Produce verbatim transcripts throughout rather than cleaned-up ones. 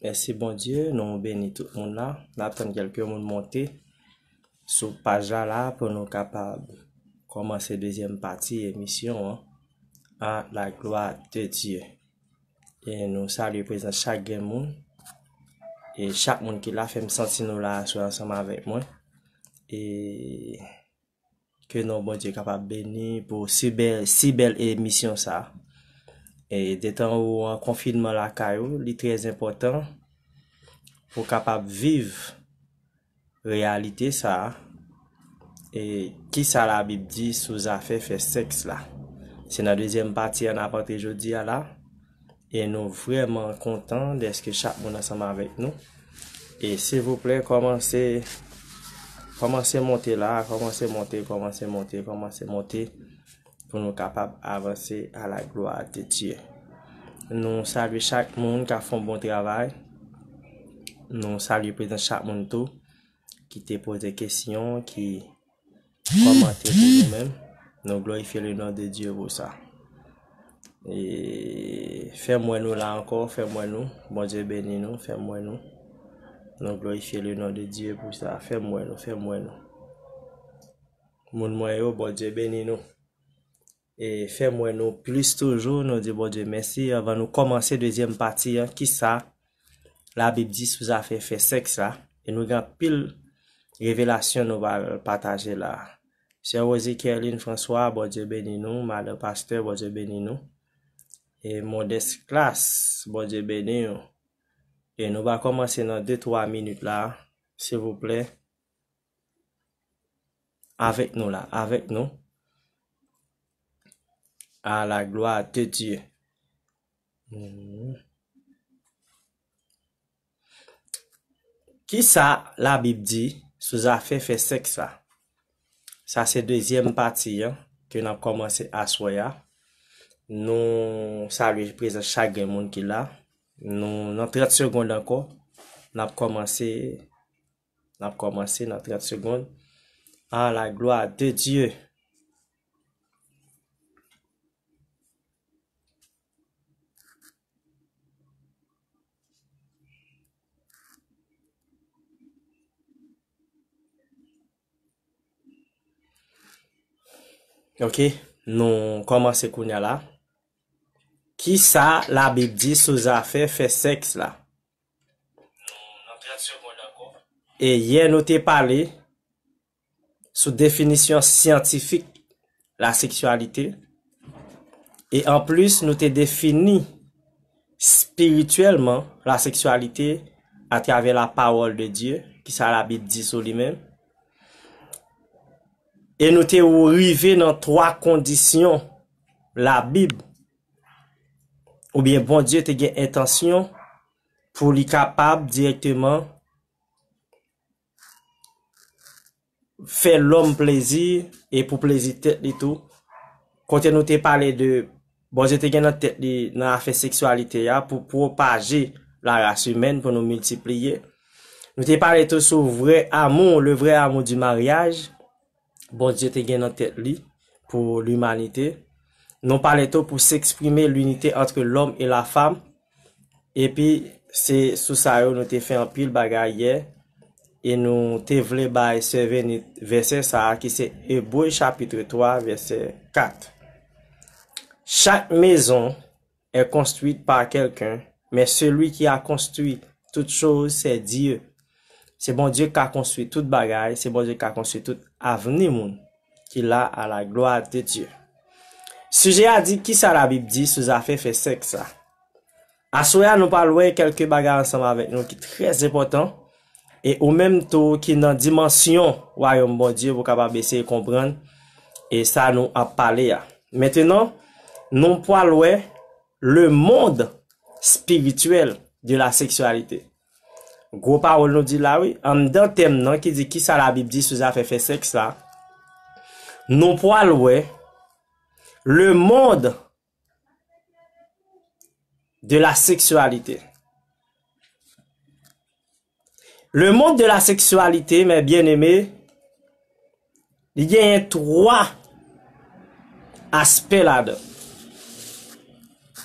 Mèsi Bondye, nou beni tout moun la. N ap tann kèlke moun monte sou paj la la pou nou kapab kòmanse dezyèm pati emisyon an, à la gloire de Dieu. E nou salye prezans chak grenn moun. E chak moun ki la, fè m santi nou la aswè ansanm avèk mwen. E ke non Bondye kapab beni pou si bèl, si bèl emisyon sa. E detan ou an konfinman lakay ou, li trè enpòtan pou w kapab viv reyalite sa a. E kisa Labib di sou zafè fè sèks la? Se nan dezyèm pati a n ap antre jodi a la. E nou vrèman kontan dèske chak moun ansanm avèk nou. E silvouplè, kòmanse, kòmanse monte la, kòmanse monte, kòmanse monte, kòmanse monte, pou nou kapab avanse à la gloire de Dieu. Nou salye chak moun k ap fè yon bon travay. Nou salye prezans chak moun tou ki te poze kesyon, ki kòmante pou nou menm. Nou glorifye le non de Dye pou sa. E fè m wè nou la ankò, fè m wè nou. Bondye beni nou, fè m wè nou. Nou glorifye le non de Dye pou sa. Fè m wè nou, fè m wè nou. Moun mwen yo, Bondye beni nou. E fè m wè nou plis toujou, nou di Bondye mèsi. Anvan nou kòmanse dezyèm pati an, kisa Labib di sou zafè fè sèks la? E nou gen anpil revelasyon nou pral pataje la. Sè Rosie Kerline François, Bondye beni nou. Madan Pastè, Bondye beni nou. E Modeste Classe, Bondye beni w. E nou va kòmanse nan de twa minit la, silvouplè. Avèk nou la, avèk nou. À la gloire de Dieu. Mhm. Kisa Labib di sou zafè fè sèks la? Sa se dezyèm pati an ke n ap kòmanse aswè a. Nou salye prezans chak grenn moun ki la. Nou nan trant segonn ankò, n ap kòmanse, n ap kòmanse nan trant segonn. À la gloire de Dieu. Ok, nou kòmanse kounye a la. Kisa Labib di sou zafè fè sèks la? E yè nou te pale sou definisyon syantifik laseksyalite. E anplis, nou te defini espirityèlman laseksyalite atravè la pawòl de Dye, kisa Labib di sou li menm. E nou te rive nan twa kondisyon Labib, oubyen Bondye te gen entansyon pou li kapab dirèkteman fè lòm plezi e pou plezi tèt li tou. Kote nou te pale de Bondye te gen nan tèt li nan afè seksyalite a pou pwopaje la race humaine, pou nou miltipliye. Nou te pale tou sou vrai amour, le vrai amour du mariage. Bondye te gen nan tèt li pou limanite. Nou pale tou pou s'exprimer l'unité entre l'homme et la femme. Epi, se sou sa yo nou te fè anpil bagay yè. E nou te vle bay sè Venit vèsè sa a ki se Ebre chapit twa, vèsè kat. Chaque maison est construite par quelqu'un, mais celui qui a construit toutes choses, c'est Dieu. Se Bondye ki ka konstwi tout bagay, se Bondye ki ka konstwi tout avni moun ki la à la gloire de Dieu. Sijè a di kisa Labib di sou zafè fè sèks la. Aswè a, nou pral wè kèlke bagay ansanm avèk nou ki trè enpòtan, e ou menm tou ki nan dimansyon wayòm Bondye pou w kapab eseye konprann e sa nou ap pale a. Mentenan, nou pral wè le monde spirituel de la sexualité. Gwo pawòl nou di la wi, anndan tèm nan ki di kisa Labib di sou zafè fè sèks la. Nou pral wè le monde de la sexualité. Le monde de la sexualité, mes bien-aimés, li genyen twa aspè ladan.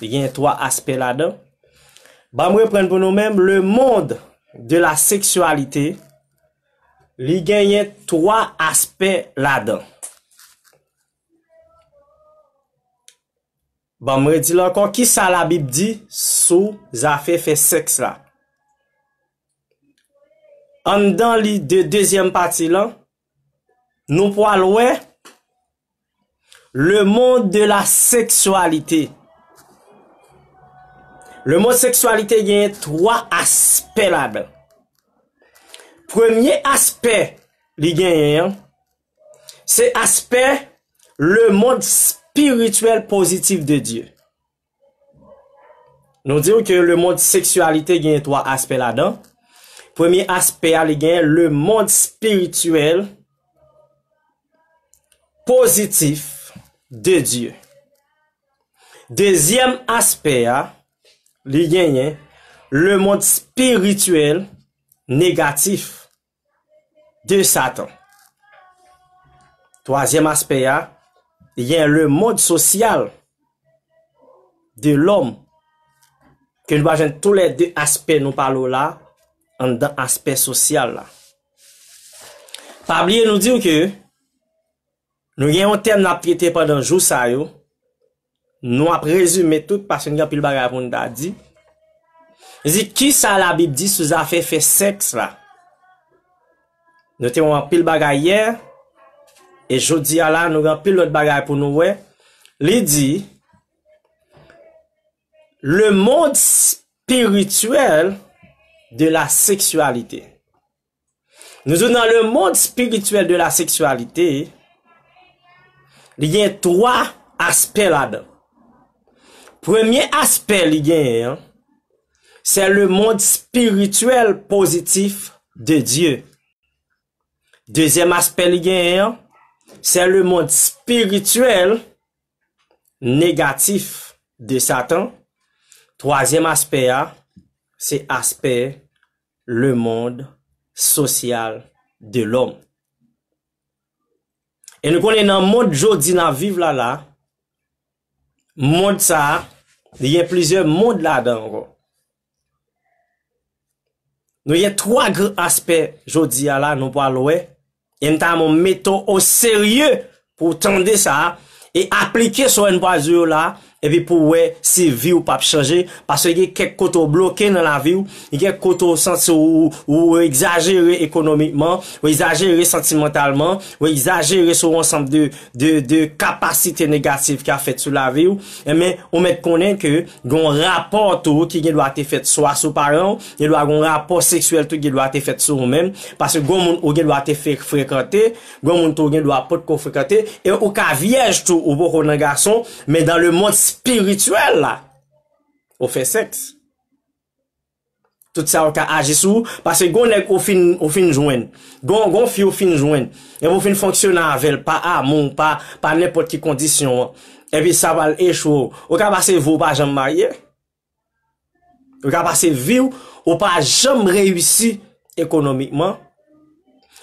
Li genyen twa aspè ladan. Ban m reprann pou nou menm, le monde de la sexualité, li genyen twa aspè ladan. Ban m redi l ankò, kisa Labib di sou zafè fè sèks la? Anndan li de dezyèm pati lan, nou pwal wè le monde de la sexualité. Le monde sexualité genyen twa aspè ladan. Premye aspè li genyen an, se aspè le monde spirituel positif de Dieu. Nou di w ke le monde sexualité genyen twa aspè ladan. Premye aspè a, li genyen le monde spirituel positif de Dieu. Dezyèm aspè a, li genyen le monde spirituel négatif de Satan. Twazyèm aspè a, li genyen le monde social de l'homme. Ke nou va jwenn tou lè de aspè nou pale w la, anndan aspè sosyal la. Pa bliye nou di w ke nou gen yon tèm n ap trete pandan jou sa yo. Nou ap rezime tout paske n gen anpil bagay pou n ta di. Li di, kisa Labib di sou zafè fè sèks la? Nou te wè anpil bagay yè, e jodi a la, nou gen anpil lòt bagay pou nou wè. Li di, le monde spirituel de la sexualité. Nou di w nan le monde spirituel de la sexualité, li gen twa aspè ladan. Premye aspè li genyen an, c'est le monde spirituel positif de Dieu. Dezyèm aspè li genyen an, c'est le monde spirituel négatif de Satan. Twazyèm aspè a, se aspè le monde social de l'homme. E nou konnen nan mond jodi n ap viv la la, mond sa a, li gen plizyè mond ladan ankò. Nou gen twa gran aspè jodi a la, nou pral wè. E m ta renmen w mete w o serye pou w tande sa a e aplike sa w wè n pral di w yo la, epi pou w wè si vi w p ap chanje. Paske gen kèk kote w bloke nan lavi w, gen kèk kote w santi w, w, w egzajere ekonomikman, w egzajere santimantalman, w egzajere sou yon ansanm de, de, de kapasite negatif k ap fèt sou lavi w. Enben, ou mèt konnen ke gen yon rapò tou ki gen dwa te fèt swa sou paran w, gen dwa gen yon rapò seksyèl tou gen dwa te fèt sou ou menm, paske gen moun ou gen dwa te fre-, frekante, gen moun tou ou gen dwa potko frekante, e ou ka vyèj tou, ou poko nan gason, men dans le monde spirituel la, ou fè sèks. Tout sa yo ka aji sou ou, paske gon nèg ou fin, ou fin jwenn. Gon, gon fi ou fin jwenn. Epi ou fin fonksyone avè l pa amou, pa, pa nenpòt ki kondisyon an. Epi sa pral echwe w. Ou ka pase vi w pa janm marye. Ou ka pase vi w, ou pa janm reyisi ekonomikman.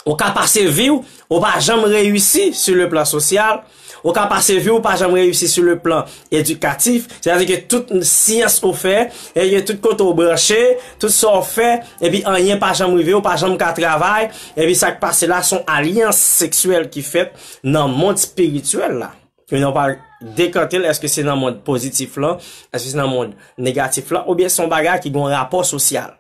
Ou ka pase vi w, ou pa janm reyisi sur le plan social. Ou ka pase vi w, ou pa janm reyisi sur le plan éducatif. Sètadi ke tout syans ou fè, e ke tout kote ou branche, tout sa ou fè, epi anyen pa janm rive, ou pa janm ka travay, epi sa k pase la, se yon alyans seksyèl ki fèt nan mond espirityèl la. E nou pral dekante l, èske se nan mond pozitif lan, èske se nan mond negatif lan, oubyen se yon bagay ki gen yon rapò sosyal.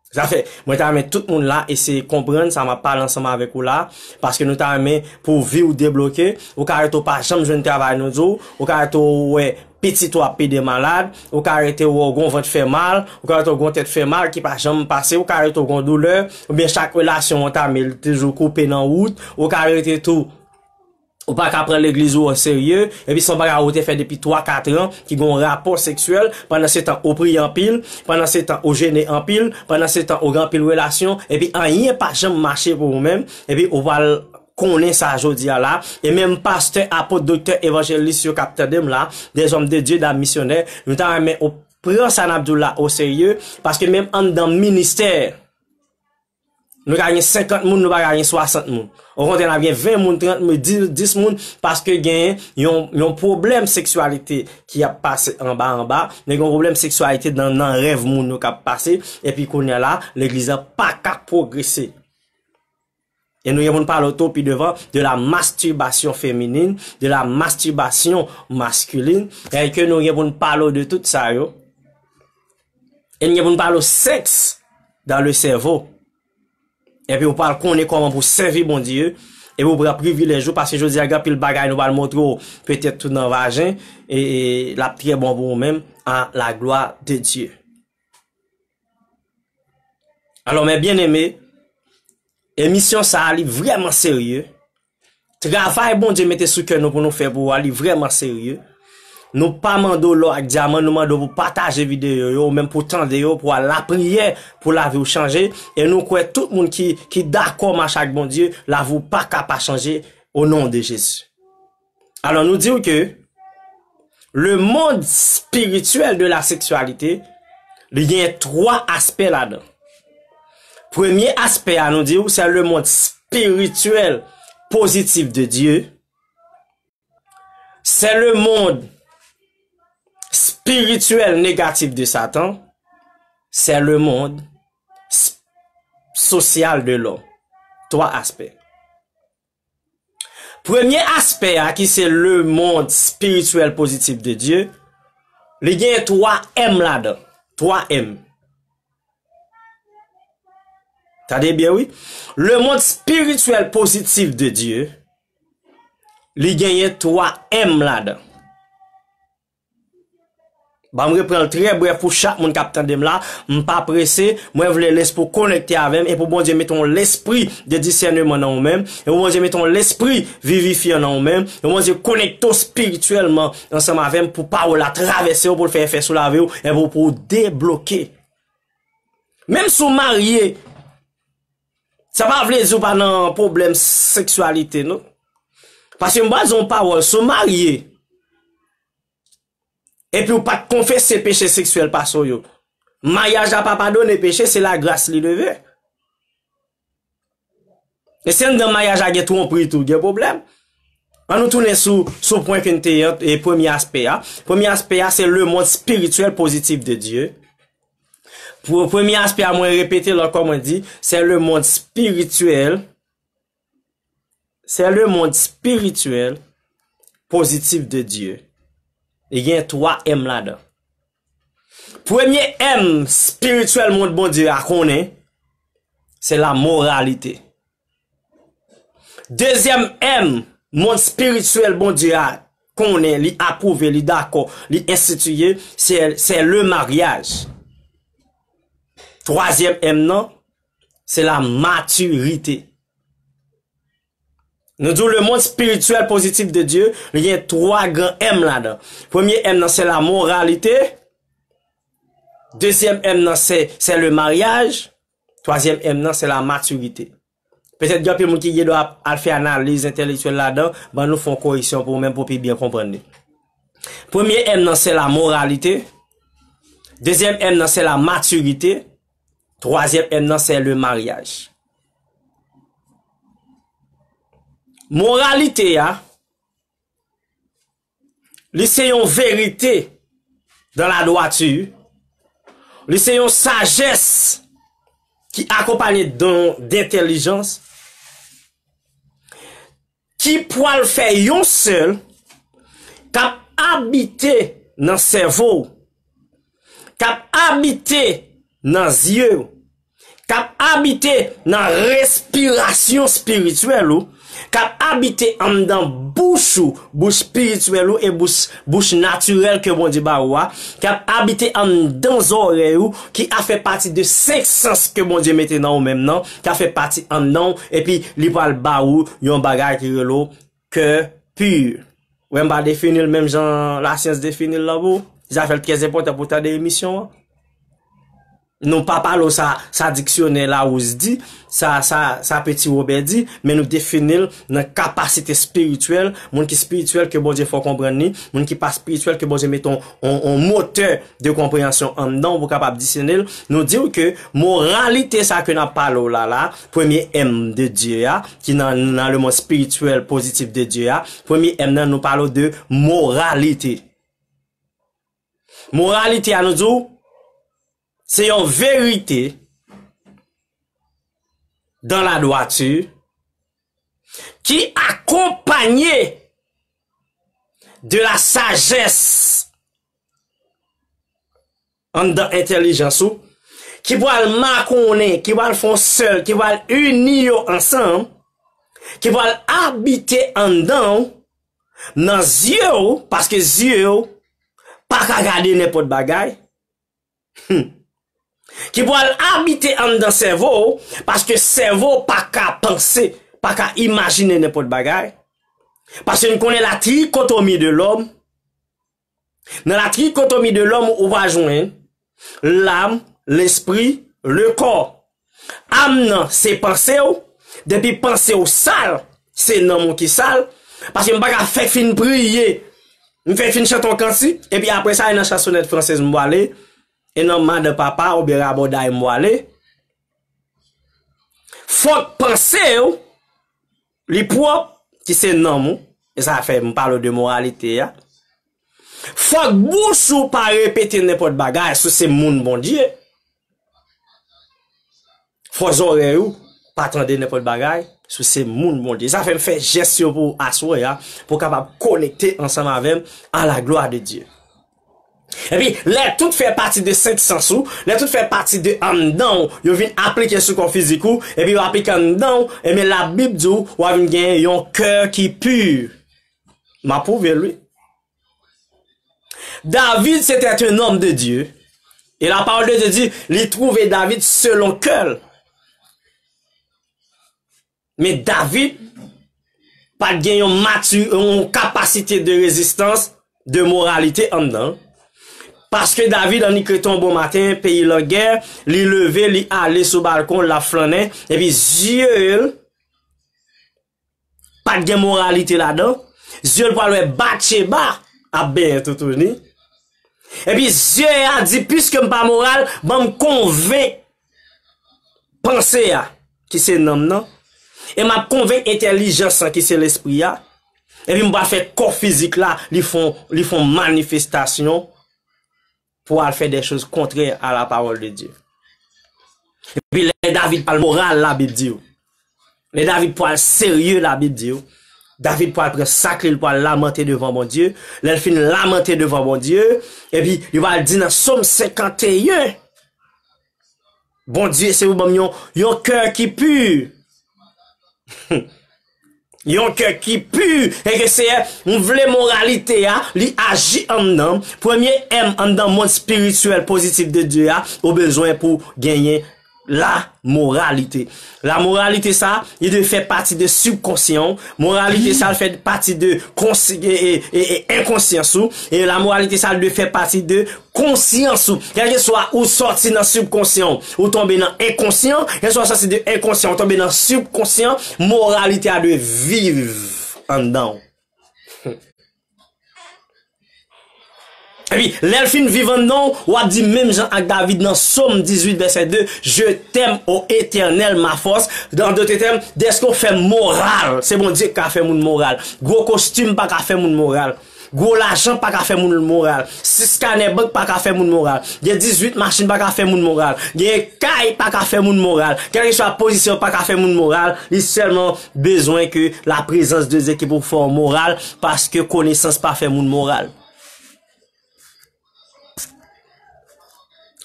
Sa fè, mwen ta renmen tout moun la eseye konprann sa m ap pale ansanm avèk ou la, paske nou ta renmen pou vi w debloke. Ou ka rete w pa janm jwenn travay nou di w, ou ka rete w wè pitit ou ap pede malad, ou ka rete w wè w gon vant fè mal, ou ka rete w gon tèt fè mal ki pa janm pase, ou ka rete w gon doulè, oubyen chak relasyon w antame l toujou koupe nan wout, ou ka rete tou ou pa ka pran legliz ou o serye, epi se yon bagay ou te fè depi twa kat an, ki gen yon rapò seksyèl, pandan se tan ou priye anpil, pandan se tan ou jene anpil, pandan se tan ou gen anpil relasyon, epi anyen pa janm mache pou ou menm, epi ou pral konnen sa jodi a la, e menm pastè, apot, doktè, evanjelis yo k ap tande m la, des hommes de Dieu, dam misyonè, nou ta renmen ou pran sa n ap di w la o serye, paske menm anndan ministè, Nou ka gen senkant moun, nou pa ka gen swasant moun. Okontrè, n ap gen ven moun, trant moun, dis, dis moun, paske gen yon, yon pwoblèm seksyalite ki ap pase anba, anba, men gen yon pwoblèm seksyalite nan, nan rèv moun yo k ap pase, epi kounye a la, legliz la pa ka pwogrese. E nou gen pou n pale tou pi devan de la masturbation féminine, de la masturbation masculine, e ke nou gen pou n pale de tout sa yo. E n gen pou n pale sèks dans le cerveau. Epi ou pral konnen kòman pou sèvi Bondye, epi ou pran privilèj ou, paske jodi a gen anpil bagay nou pral montre w, petèt tou nan vajen, e, e l ap trè bon pou ou menm, à la gloire de Dieu. Alò, mes bien-aimés, emisyon sa a, li vrèman serye. Travay Bondye mete sou kè nou pou nou fè pou ou a, li vrèman serye. Nou pa mande w lò ak dyaman, nou mande w pou pataje videyo yo, ou menm pou tande yo, pou al lapriyè, pou lavi w chanje. E nou kwè tout moun ki, ki dakò mache ak Bondye, lavi w pa ka pa chanje, au nom de Jésus. Alò, nou di w ke le monde spirituel de la sexualité, li gen twa aspè ladan. Premye aspè a, nou di w, c'est le monde spirituel positif de Dieu. C'est le monde spirituel négatif de Satan. C'est le monde s-, social de l'homme. Twa aspè. Premye aspè a, ki se le monde spirituel positif de Dieu, li gen twa M ladan. Twa M. Tande byen, wi. Le monde spirituel positif de Dieu, li genyen twa M ladan. Ban m repran l trè brèf pou chak moun k ap tande m la. M pa prese, mwen vle lespri w konekte avè m e pou Bondye mete yon lespri de disèneman nan ou menm, e pou Bondye mete yon lespri vivifyan nan ou menm, e pou Bondye konekte w espirityèlman ansanm avè m pou pawòl la travèse w, pou l fè efè sou lavi w, e pou, pou w debloke. Menm si w marye, sa pa vle di w pa nan pwoblèm seksyalite, non. Paske m pral di w yon pawòl, si w marye, epi w pa t konfese peche seksyèl pase w yo, maryaj la pa padone peche, se lagras li leve. E si anndan maryaj la gen twonpri tou, gen pwoblèm. An nou tounen sou, sou pwen ke n te ye, e premye aspè a. Premye aspè a, se le monde spirituel positif de Dieu. Pou premye aspè a, mwen repete l ankò, mwen di, c'est le monde spirituel C'est le monde spirituel positif de Dieu. Li gen twa M ladan. Premye M espirityèl mond Bondye a konnen, se la moralité. Dezyèm M mond espirityèl Bondye a konnen, li apwouve, li dakò, li enstitiye, se, se le mariage. Twazyèm M nan, se la matirite. Nou di w le monde spirituel positif de Dieu, li gen twa gran M ladan. Premye M nan se la moralité, dezyèm M nan se, se le mariage, twazyèm M nan se la maturité. Petèt gen anpil moun ki gen dwa ap, al fè analiz entèlektyèl ladan, ban nou fè yon koreksyon pou ou menm pou w pi byen konprann li. Premye M nan se la moralité, dezyèm M nan se la maturité, twazyèm M nan se le mariage. Moralité a, li se yon verite dans la droiture, li se yon sajès ki akonpanye don d'entèlijans, ki pwal fè yon sèl, k ap abite nan sèvo w, k ap abite nan zye w, k ap abite nan respirasyon espirityèl ou, k ap abite anndan bouch ou, bouch espirityèl ou e bouch, bouch natirèl ke Bondye ba ou a, k ap abite anndan zòrèy ou, ki a fè pati de senk sans ke Bondye mete nan ou menm nan, k ap fè pati anndan w, epi li pral ba ou yon bagay ki rele w kè pi. Ou wè m pa defini l menm jan lasyans defini l lan pou ou. Sa fè l trè enpòtan pou w tande emisyon an. Nou pa pale w sa, sa diksyonè Larousse di, sa, sa, sa Petit Robert di, men nou defini l nan kapasite espirityèl, moun ki espirityèl ke Bondye fè w konprann li, moun ki pa espirityèl ke Bondye mete yon, yon, yon motè de konpreyansyon anndan w pou w kapab disène l. Nou di w ke moralite sa ke n ap pale w la la, premye M de Dye a, ki nan, nan le mond espirityèl pozitif de Dye a, premye M nan nou pale w de moralite. Moralite a nou di w, se yon verite dans la droiture qui accompagnée de la sagesse anndan entèlijans ou, ki pral makonnen, ki pral fè yon sèl, ki pral ini yo ansanm, ki pral abite anndan w, nan zye w, paske zye w pa ka gade nenpòt bagay, hmm, ki pral abite anndan sèvo w, paske sèvo w pa ka panse, pa ka imajine nenpòt bagay. Paske n konnen la trichotomie de l'homme. Nan la trichotomie de l'homme, ou va jwenn l'âme, l'esprit, le corps. Am nan, se panse w. Depi panse w sal, se nanm ou ki sal. Paske m pa ka fèk fin priye, m fèk fin chante yon kantik, epi apre sa, e nan chansonèt fransèz m pwale, e nan madan papa oubyen rabòday m pwale. Fòk panse w, li pwòp, ki se nanm ou, e sa fè m pale w de moralite a. Fòk bouch ou pa repete nenpòt bagay si w se moun Bondye. Fò zòrèy ou pa tande nenpòt bagay si w se moun Bondye. Sa fè m fè jès yo pou aswè a, pou w kapab konekte ansanm avè m à la gloire de Dieu. Epi, lè tout fè pati de senk sans ou, lè tout fè pati de anndan w, yo vin aplike sou kò fizik ou, epi yo aplike anndan w, ebyen, Labib di w, w a vin gen yon kè ki pi. M ap pwouve l, wi. David, c'était un homme de Dieu. Et la parole de Dieu dit, li twouve David selon kè l. Men David pa t gen yon mati, yon kapasite de rezistans, de moralite anndan l. Paske David annik rete yon bon maten, peyi l an gè, li leve, li ale sou balkon, l ap flannen, epi zye l pa t gen moralite ladan. Zye l pral wè Batcheba ap benyen toutouni. Epi zye a di, "Piske m pa moral, ban m konvenk panse a, ki se nanm nan, e m ap konvenk entèlijans lan, ki se lespri a, epi m pral fè kò fizik la, li fon, li fon manifestasyon pou al fè des choses contraires à la parole de Dieu." Epi lè David pral moral, Labib di w. Lè David pral serye, Labib di w. David pral pran sak li, l pral lamante devan Bondye. Lè l fin lamante devan Bondye, epi li pral di nan Sòm senkanteyen, Bondye, se pou ban m yon, yon kè ki pi. Yon kè ki pi. E ke Seyè, m vle moralite a, li aji anndan m. Premye M anndan mond espirityèl pozitif de Dye a, ou bezwen pou genyen la moralite. La moralite sa, li dwe fè pati de sibkonsyan w. Moralite sa, l fè pati de konsi-, e, e, e, e enkonsyans ou. E la moralite sa, l dwe fè pati de konsyans ou. Kèlkeswa ou sòti nan sibkonsyan w, ou tonbe nan enkonsyan, kèlkeswa w sòti de enkonsyan, ou tonbe nan sibkonsyan, moralite a dwe viv anndan w. Epi, lè l fin viv anndan w, w ap di menm jan ak David nan Sòm dizuit vèsè de, "Je t'aime, ô Éternel, ma force." An dòt tèm, dèske w fè m moral. Se Bondye ki ka fè moun moral. Gwo kostim pa ka fè moun moral. Gwo lajan pa ka fè moun moral. Sis kanè bank pa ka fè moun moral. Gen dizuit machin pa ka fè moun moral. Gen kay pa ka fè moun moral. Kèlkeswa pozisyon pa ka fè moun moral. Li sèlman bezwen ke la prezans de Dye ki pou fè w moral, paske konesans pa fè moun moral.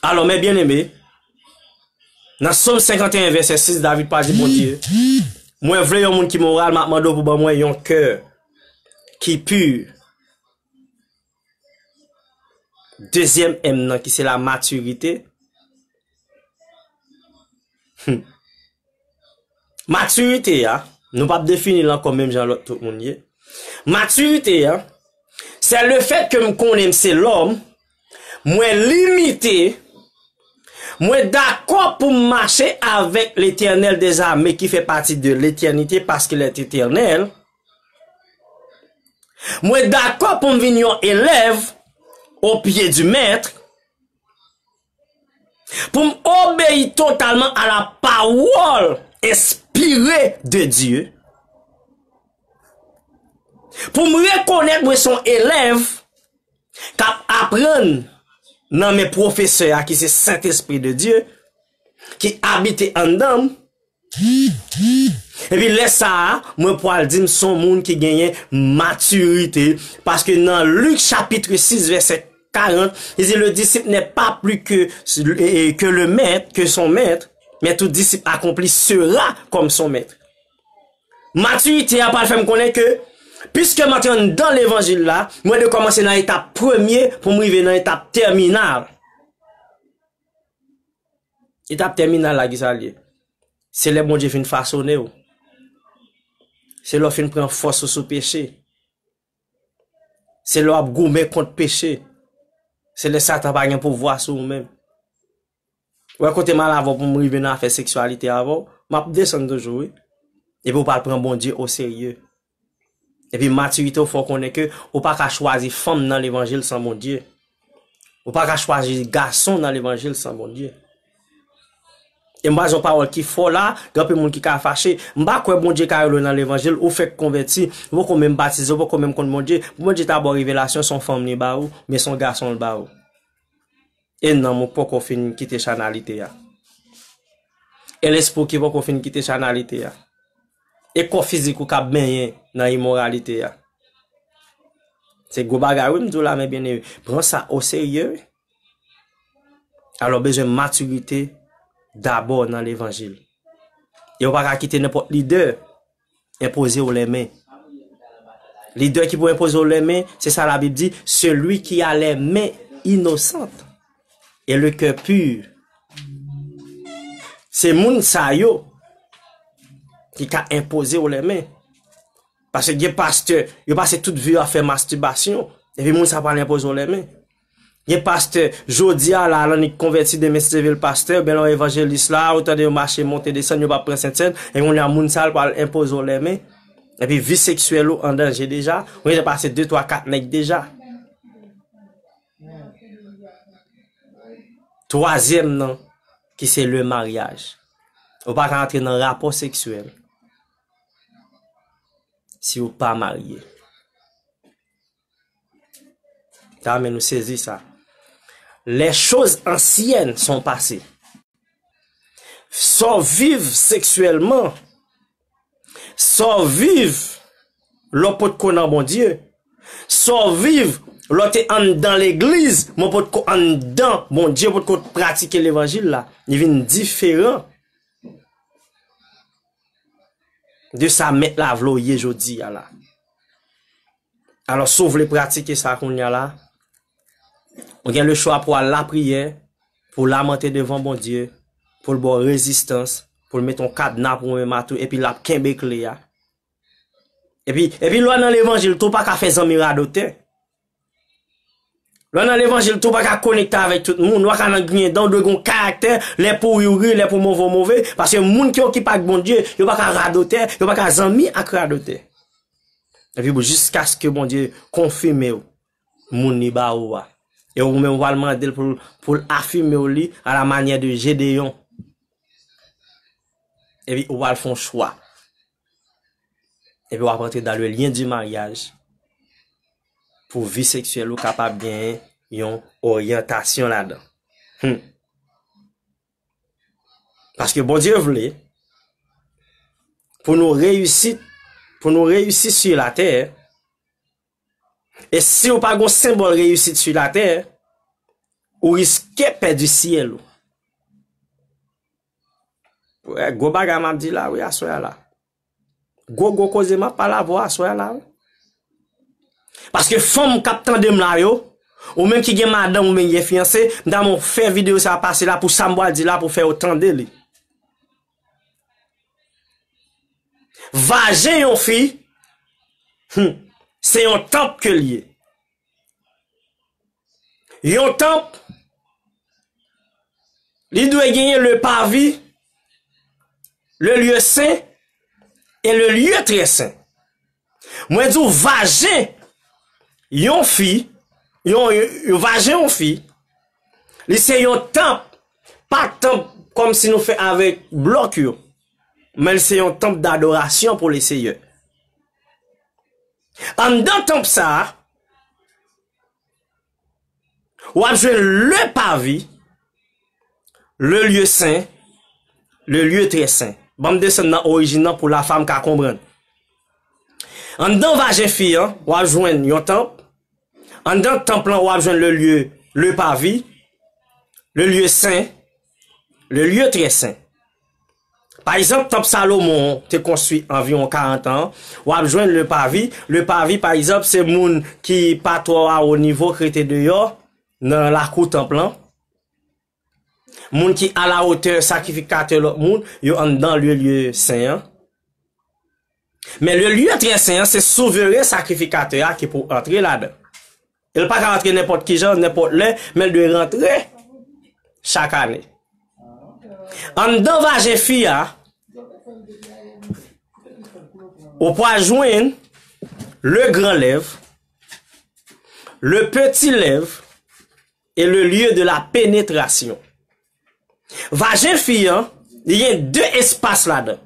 Alò, mè byeneme, nan Sòm senkanteyen vèsè sis, David pa di Bondye, "Mwen vle yon moun ki moral, m ap mande w pou ban mwen yon kè ki pi." Dezyèm M nan, ki se la matirite. Hmm. Matirite a, nou p ap defini l ankò menm jan lòt tout moun ye. Matirite a, se le fèt ke m konnen m se lòm, mwen limite, Mwen dakò pou m mache avèk Letènèl dèzame ki fè pati de letènite, paske l est éternel. Mwen dakò pou m vin yon elèv au pied du Maître, pou m obeyi totalman à la parole inspirée de Dieu, pou m rekonèt mwen se yon elèv k ap aprann nan men pwofesè a ki se Sentespri de Dye, ki abite anndan m. Epi lè sa a, mwen pwal di m se yon moun ki genyen matirite, paske nan Lik chapit sis vèsè karant, li di, le disciple n'est pas plus que, que le maître, que son maître, mais tout disciple accompli sera comme son maître. Matirite a pral fè m konnen ke, piske m antre anndan levanjil la, mwen dwe kòmanse nan etap premye pou m rive nan etap tèminal. Etap tèminal la, ki sa l ye? Se lè Bondye fin fasone w. Se lè w fin pran fòs ou sou peche. Se lè w ap goumen kont peche. Se lè Satan pa gen pouvwa sou ou menm. Ou wè kote m al avè w pou m rive nan afè seksyalite avè w, m ap desann toujou, wi. Epi w pral pran Bondye oserye. Epi matirite w fè w konnen ke ou pa ka chwazi fanm nan levanjil san Bondye. Ou pa ka chwazi gason nan levanjil san Bondye. E m ba zon pawòl ki fò la, gen anpil moun ki ka fache. M pa kwè Bondye ka rele w nan levanjil, ou fèk konvèti, ou poko menm batize, ou poko menm konn Bondye. Pou Bondye ta ba w revelasyon, se yon fanm li ba ou, men se yon gason l ba ou. E nanm ou poko fin kite chanalite a. E lespri w ki poko fin kite chanalite a. E kò fizik ou k ap benyen nan imoralite a. Se gwo bagay, wi, m di w la, men byeneme. Pran sa oserye, wi. Alò, bezwen matirite dabò nan levanjil. E w pa ka kite nenpòt lidè enpoze w lèmen. Lidè ki pou enpoze w lèmen, se sa Labib di, celui qui a les mains innocentes et le cœur pur. Se moun sa yo ki ka enpoze w lèmen. Paske gen pastè, yo pase tout vi yo ap fè mastibasyon. Epi moun sa pral enpoze w lèmen. Gen pastè, jodi a la, l annik konvèti, demen si Dye vle l pastè, oubyen lè yon evanjelis la, ou tande yo mache, monte, desann, yo p ap pran sentsèn, e kounye a moun sa a l pral enpoze w lèmen. Epi vi seksyèl ou an danje deja, ou gentan pase de, twa, kat nèg deja. Twazyèm nan, ki se le maryaj. Ou pa ka antre nan rapò seksyèl si ou pa marye. Ta men nou sezi sa. Les choses anciennes sont passées. Sa w viv seksyèlman, sa w viv lè w potko nan Bondye, sa w viv lè w te anndan legliz, men w potko anndan Bondye, w potko pratike levanjil la, li vin diferan de sa mèt la vle w ye jodi a la. Alò, si w vle pratike sa kounye a la, ou gen le chwa pou al lapriyè, pou w lamante devan Bondye, pou l ba w rezistans, pou l mete yon kadna pou w menm a tou, epi l ap kenbe kle a. Epi, epi lè w nan levanjil tou, w pa ka fè zanmi radotè. Lè w nan levanjil tou, w pa ka konekte avèk tout moun, w pa ka nan griyen dan, w dwe gen yon karaktè, lè pou ri w ri, lè pou move w move, paske moun ki okipe ak Bondye, yo pa ka radotè, yo pa ka zanmi ak radotè. Epi bon, jiskaske Bondye konfime w moun li ba ou a. E ou menm ou pral mande l pou l, pou l afime w li à la manière de Gédéon. Epi ou pral fè yon chwa. Epi w ap antre dans le lien du mariage pou vi seksyèl ou kapab genyen yon oryantasyon ladan. Hmm. Paske Bondye vle pou nou reyisi, pou nou reyisi sur la terre, e si w pa gon senbòl reyisit sur la terre, ou riske pèdi syèl ou. Wè, gwo bagay m ap di la, wi, aswè a la. Gwo, gwo koze m ap pale avè w aswè a la, wi. Paske fanm k ap tande m la yo, ou menm ki gen madanm oubyen gen fiyanse, m ta renmen w fè videyo sa a pase la pou sa m pral di la pou fè yo tande li. Vajen yon fi, hmm, se yon tanp ke l ye. Yon tanp, Li dwe genyen le parvis, le lieu saint et le lieu très saint. Mwen di w, vajen yon fi, yon, yon vajen yon fi, li se yon tanp, pa tanp kòmsi nou fè avèk blòk yo, men li se yon tanp dadorasyon pou Leseyè. Anndan tanp sa a, w ap jwenn le parvis, le lieu saint, le lieu très saint. Ban m desann nan orijin nan pou la femme ka konprann. Anndan vajen fi an, w ap jwenn yon tanp. Anndan tanp lan, w ap jwenn le lieu, le parvis, le lieu saint, le lieu très saint. Pa egzanp, tanp Salomon te konstwi anviwon karant an, w ap jwenn le parvis. Le parvis, pa egzanp, se moun ki pa twò a wo nivo k rete deyò nan lakou tanp lan. Moun ki a la wotè sakrifikatè lòt moun, yo anndan le lieu saint an. Men le lieu très saint an, se souveren sakrifikatè a ki pou antre ladan. E l pa ka rantre nenpòt ki jan, nenpòt lè, men l dwe rantre chak ane. Anndan vajen fi a, ou pral jwenn le grand lèv, le petit lèv et le lieu de la pénétration. Vajen fi an, li gen de espas ladan.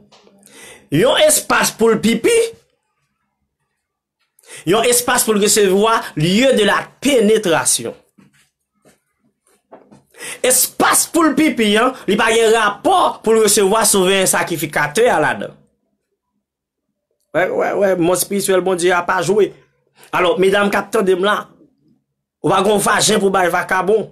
Yon espas pou l pipi, yon espas pou l resevwa, lieu de la pénétration. Espas pou l pipi an, li pa gen rapò pou l resevwa souveren sakrifikatè a ladan. Wè, wè, wè, mond espirityèl Bondye a pa jwe. Alò, medam k ap tande m la, ou pa gon vajen pou bay vakabon.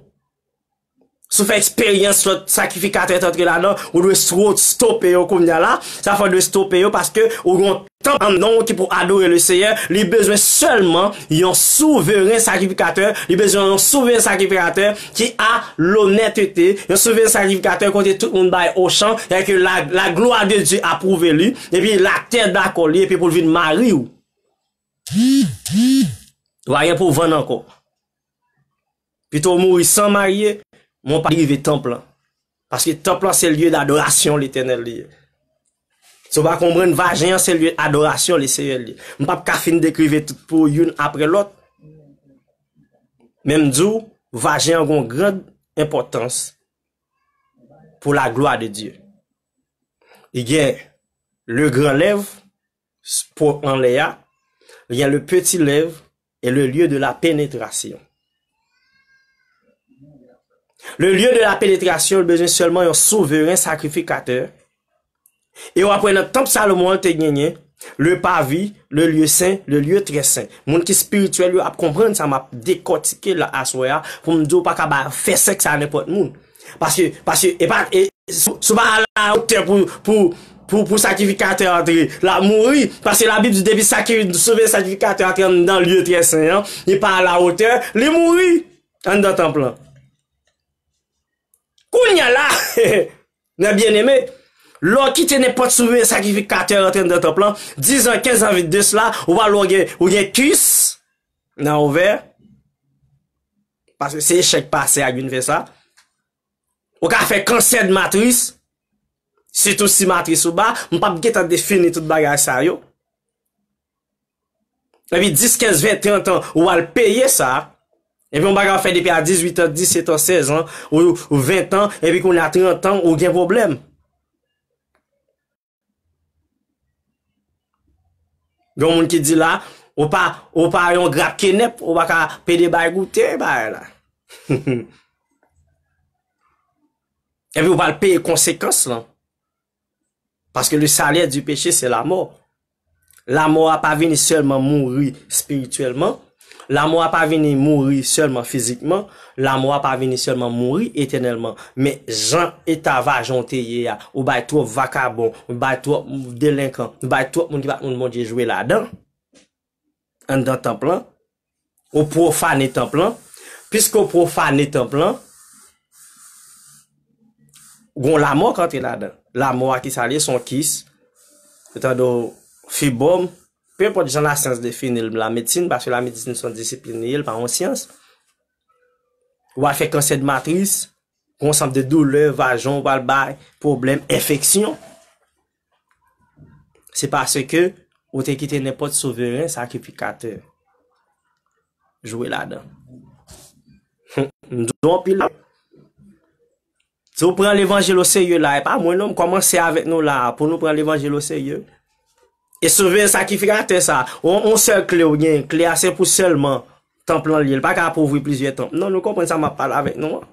Si w fè eksperyans lòt sakrifikatè t antre ladan, ou dwe stwo-, stope yo kounye a la. Sa fè w dwe stope yo paske ou gon tanp anndan w ki pou adore Leseyè. Li bezwen sèlman yon souveren sakrifikatè. Li bezwen yon souveren sakrifikatè ki a lonètete, yon souveren sakrifikatè kote tout moun bay ochan, e ke la, la gloire de Dieu approuve li, epi latè dakò li, epi pou l vin mari w. Ou pa gen pou vann ankò. Pito w mouri san marye, men w pa rive tanp lan. Paske tanp lan se lye dadorasyon Letènèl li ye. Si w pa konprann, vajen an se lye adorasyon Leseyè li ye. M p ap ka fin dekrive tout pou youn apre lòt. Men m di w, vajen an gen yon gran enpòtans pour la gloire de Dieu. Li gen le grand lèv, s-, po anlè a, li gen le petit lèv et le lieu de la pénétration. Le lieu de la pénétration, li bezwen sèlman yon souveren sakrifikatè. E w ap wè nan tanp Salomon an te genyen le parvis, le lieu saint, le lieu très saint. Moun ki espirityèl yo ap konprann sa m ap dekòtike la aswè a, pou m di w pa ka ba, fè sèks a nenpòt moun. Paske, paske, e pa, e, si, si w pa a la wotè pou, pou, pou, pou sakrifikatè antre, l ap mouri. Paske Labib di depi sakri-, souveren sakrifikatè antre anndan lye trè sen an, li pa a la wotè, li mouri anndan tanp lan. Kounye a la, mè byeneme, lè w kite nenpòt souveren sakrifikatè antre anndan tanp lan, diz an, kenz an de sela, ou pral wè w gen, ou gen kis nan ovè. Paske se echèk pase a ki vin fè sa. Ou ka fè kansè de matris, sitou si matris ou ba, m p ap gentan defini tout bagay sa yo. Epi dis, kenz, ven, trant an, ou al peye sa. Epi yon bagay w fè depi a dizuit an, disèt an, sèz an, ou, ou ven an, epi kounye a trant an, ou gen pwoblèm. Gen moun ki di la, ou pa, ou pa yon grap kenèp, ou pa ka pede bay goute bagay la. Epi ou pral peye konsekans lan. Paske le salaire du péché, c'est la mort. Lanmò a pa vini sèlman mouri espirityèlman. Lanmò a pa vini mouri sèlman fizikman. Lanmò a pa vini sèlman mouri etènèlman. Men jan eta vajan w te ye a, ou bay twòp vakabon, ou bay twòp delenkan, ou bay twòp moun ki pa t konn Bondye jwe ladan. Anndan tanp lan, ou pwofane tanp lan. Piske w pwofane tanp lan, gon lanmò k antre ladan. Lanmò a ki sa l ye? Se yon kis. Se tankou fibwòm. Pe enpòt jan lasyans defini l, lamedsin, paske lamedsin se yon disiplin li ye, l pa yon syans. Ou al fè kansè de matris, Gon ansanm de doulè, vajan w pral bay pwoblèm, enfeksyon. Se paske ou te kite nenpòt souveren sakrifikatè jwe ladan. M di w anpil. Si w pran levanjil oserye la, e pa mwen non, m kòmanse avèk nou la a, pou nou pran levanjil oserye. E souveren sakrifikatè sa, yon, yon sèl kle w gen, kle a se pou sèlman tanp lan l ye, li pa ka pou ouvri plizyè tanp. Non, nou konprann sa m ap pale avèk nou an.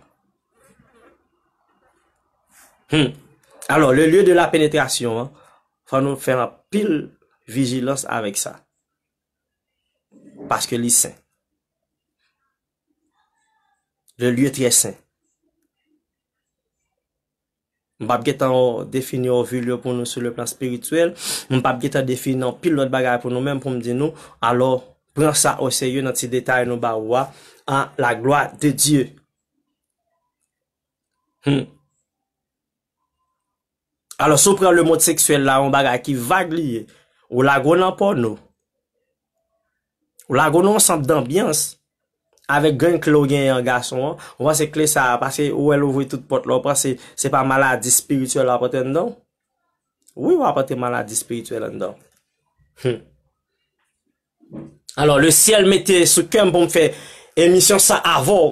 Hmm. Alò, le lieu de la pénétration, an, fò nou fè anpil vijilans avèk sa. Paske li sen. Le lieu très saint. M p ap gentan defini yon vil yo pou nou sou le plan spirityèl. M p ap gentan defini anpil lòt bagay pou nou menm pou m di nou, alò, pran sa o serye nan ti detay nou ba ou a, à la gloire de Dieu. Hmm. Alò, si w pran lemond seksyèl la, yon bagay ki vag li ye, ou lage w nan pòno, ou lage w nan yon sant danbyans, avèk grenn kle w genyen an gason an, ou panse kle sa a, paske ou wè l ouvri tout pòt la, ou panse se pa maladi espirityèl w ap antre anndan w? Wi, w ap antre maladi espirityèl anndan w. Hmm. Alò, le syèl mete sou kè m pou m fè emisyon sa avè w.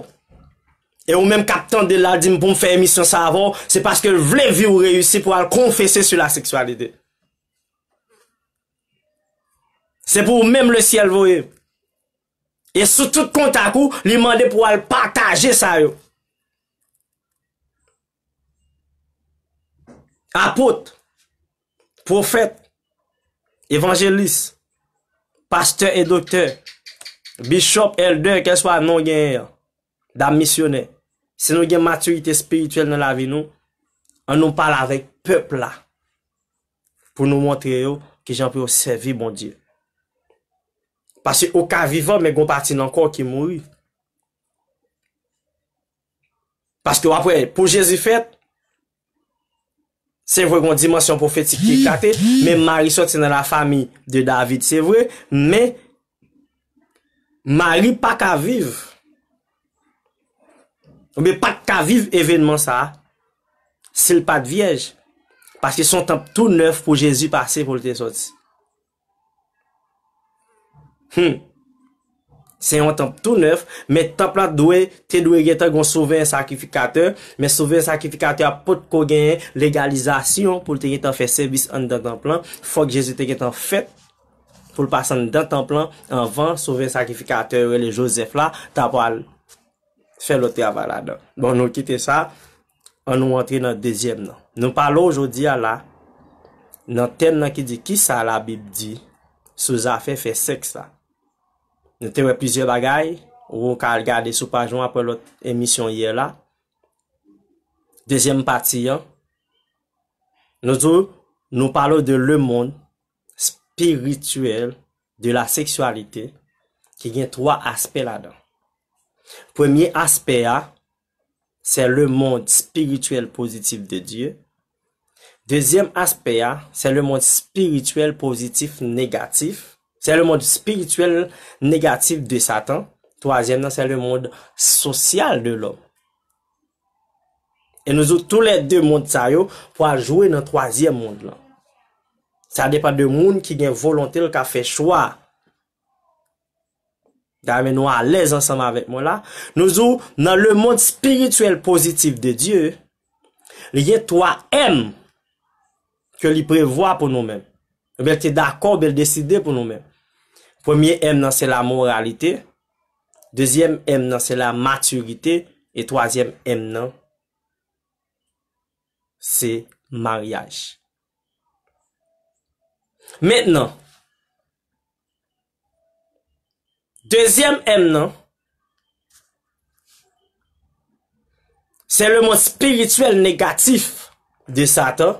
E ou menm k ap tande l la di m pou m fè emisyon sa avè w, se paske l vle vi w reyisi pou al konfese sou la seksyalite. Se pou ou menm le syèl voye. E sou tout kontak ou, li mande pou al pataje sa yo. Apot, pwofèt, evanjelis, pastè e doktè, bishop, elder, kèlswa non genyen an, dam misyonè, si nou gen matirite espirityèl nan lavi nou, ann nou pale avèk pèp la pou nou montre yo kijan pou yo sèvi Bondye. Paske ou ka vivan, men gon pati nan kò w ki mouri. Paske w ap wè, pou Jezi fèt, se vre, gon dimansyon pwofetik ki eklate, men Mari sòti nan lafanmi de David, se vre, men Mari pa ka viv, oubyen pa t ka viv evènman sa a, si l pa t vyèj. Paske se yon tanp tou nèf pou Jezi pase pou l te sòti. Hmm. Se yon tanp tou nèf, men tanp la dwe, te dwe gentan gon souvren sakrifikatè, men souvren sakrifikatè a potko genyen legalizasyon pou l te gentan fè sèvis anndan tanp lan. Fòk Jezi te gentan fèt pou l pase anndan tanp lan anvan souvren sakrifikatè yo rele Jozèf la ta pral fè lòt travay ladan. Bon, nou kite sa, ann nou antre nan dezyèm nan. Nou pale w jodi a la, nan tèm nan ki di kisa Labib di sou zafè fè sèks la. Nou te wè plizyè bagay, ou ka al gade sou paj mwen apre lòt emisyon yè la. Dezyèm pati an, nou di w, nou pale w de lemond spirityèl de la seksyalite ki gen twa aspè ladan. Premye aspè a, c'est le monde spirituel positif de Dieu. Dezyèm aspè a, c'est le monde spirituel positif négatif. C'est le monde spirituel négatif de Satan. Twazyèm nan, c'est le monde social de l'homme. E nou di w toulède mond sa yo pral jwe nan twazyèm mond lan. Sa depann de moun ki gen volonte l ka fè chwa. Dayè, men nou alèz ansanm avèk mwen la. Nou di w, nan le monde spirituel positif de Dieu, li gen twa M ke li prevwa pou nou menm. Oubyen l te dakò, oubyen l deside pou nou menm. Premye M nan se la moralité, dezyèm M nan se la maturité, e twazyèm M nan se maryaj. Mentnan, dezyèm M nan, se le mond spirityèl negatif de Satan.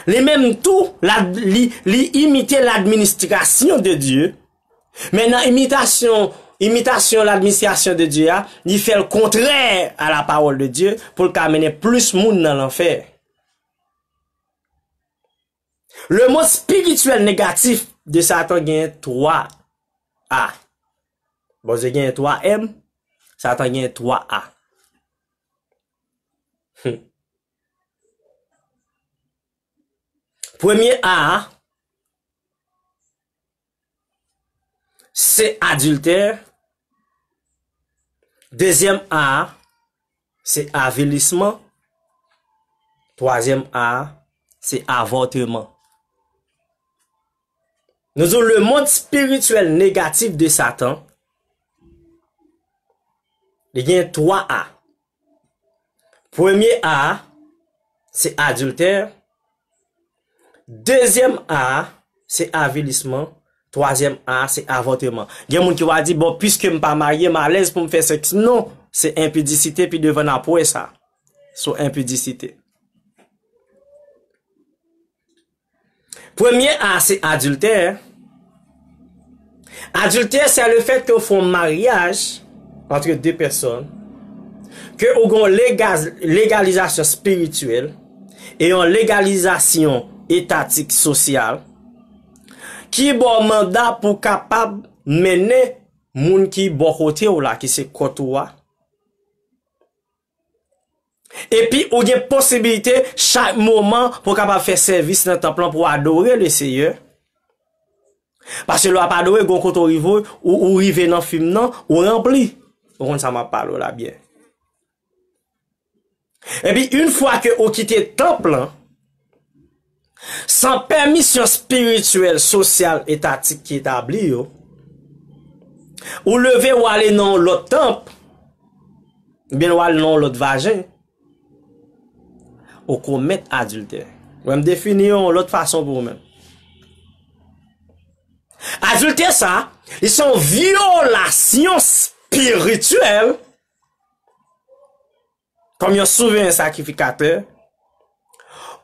Li menm tou, la, li, li imite ladministrasyon de Dye, men nan imitasyon, imitasyon ladministrasyon de Dye a, li fè l kontrè a la pawòl de Dye pou l ka mennen plis moun nan lanfè. Le mond spirityèl negatif de Satan genyen twa A. Bondye genyen twa M, Satan genyen twa A. Premye A a, se adiltè. Dezyèm A a, se avilisman. Twazyèm A a, se avòteman. Nou di w, lemonn espirityèl negatif de Satan, li gen twa A. Premye A a, se adiltè. Dezyèm A a, se avilisman. Twazyèm A a, se avòteman. Gen moun ki va di, bon, piske m pa marye, m alèz pou m fè sèks. Non, se enpidisite, pi devan n ap wè sa. Sou enpidisite. Premye A, se adiltè. Adiltè, c'est le fait que w fè yon maryaj entre deux personnes, ke ou gen yon legalizasyon espirityèl e yon legalizasyon etatik, sosyal, ki ba w manda pou w kapab mennen moun ki bò kote w la, ki se kòt ou a. Epi ou gen posibilite chak moman pou w kapab fè sèvis nan tanp lan pou w adore le Seyè. Paske lè w ap adore, gon kote w rive, ou, ou rive nan fim nan, ou ranpli. Ou konn sa m ap pale w la byen. Epi, yon fwa ke ou kite tanp lan, san pèmisyon espirityèl, sosyal, etatik ki etabli yo, ou leve, ou ale nan yon lòt tanp, oubyen ou ale nan yon lòt vajen, ou komèt adiltè. Wè, m defini yon lòt fason pou ou menm. Adiltè sa, li se yon vyolasyon espirityèl kòm yon souvren sakrifikatè,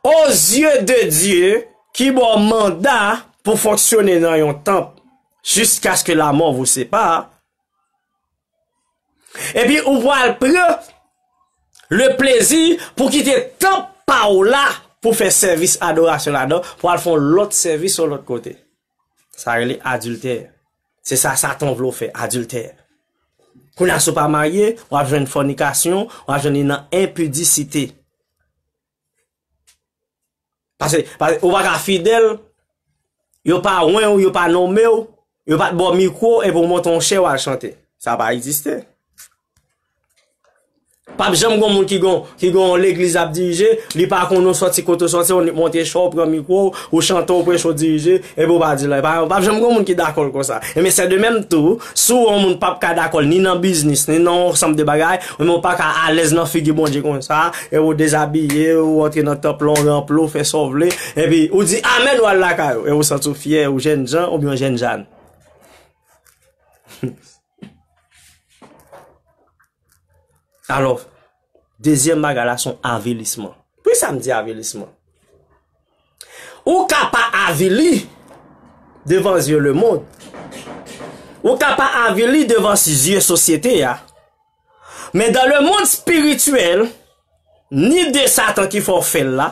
aux yeux de Dieu, ki ba w manda pou fonksyone nan yon tanp, jiskaske la mò vou separe. Epi ou pral pran le plezi pou kite tanp pa w la pou fè sèvis adorasyon ladan, pou al fè yon lòt sèvis yon lòt kote. Sa rele adiltè. Se sa Satan vle w fè, adiltè. Kounye a, si w pa marye, w ap jwenn fònikasyon, w ap jwenn li nan enpidisite. Paske, paske ou pa ka fidèl, yo pa wen w, yo pa nonmen w, yo pa t ba w mikwo, epi w monte yon chè w al chante. Sa pa egziste. P ap janm gon moun ki gon, ki gon legliz ap dirije, li pa konnen w sòti kote w sòti, ou monte chè w, pran mikwo w, ou chante w, preche w, dirije, epi w pa di l anyen. Pa, p ap janm gon moun ki dakò l konsa. Ebyen, c'est de même tou, si w wè yon moun p ap ka dakò l ni nan biznis, ni nan yon ansanm de bagay, ebyen, ou pa ka alèz nan figi Bondye konsa, epi w dezabiye, ou antre nan tanp lan, w ranpli, w fè sa w vle, epi ou di amèn, ou al lakay ou, epi ou santi w fyè, ou jènjan, oubyen jènjann. Alò, dezyèm bagay la, se yon avilisman. Poukisa m di avilisman? Ou ka pa avili devan zye lemonn. Ou ka pa avili devan zye sosyete a. Men dans le monde spirituel, ni de Satan ki fè w fè l la,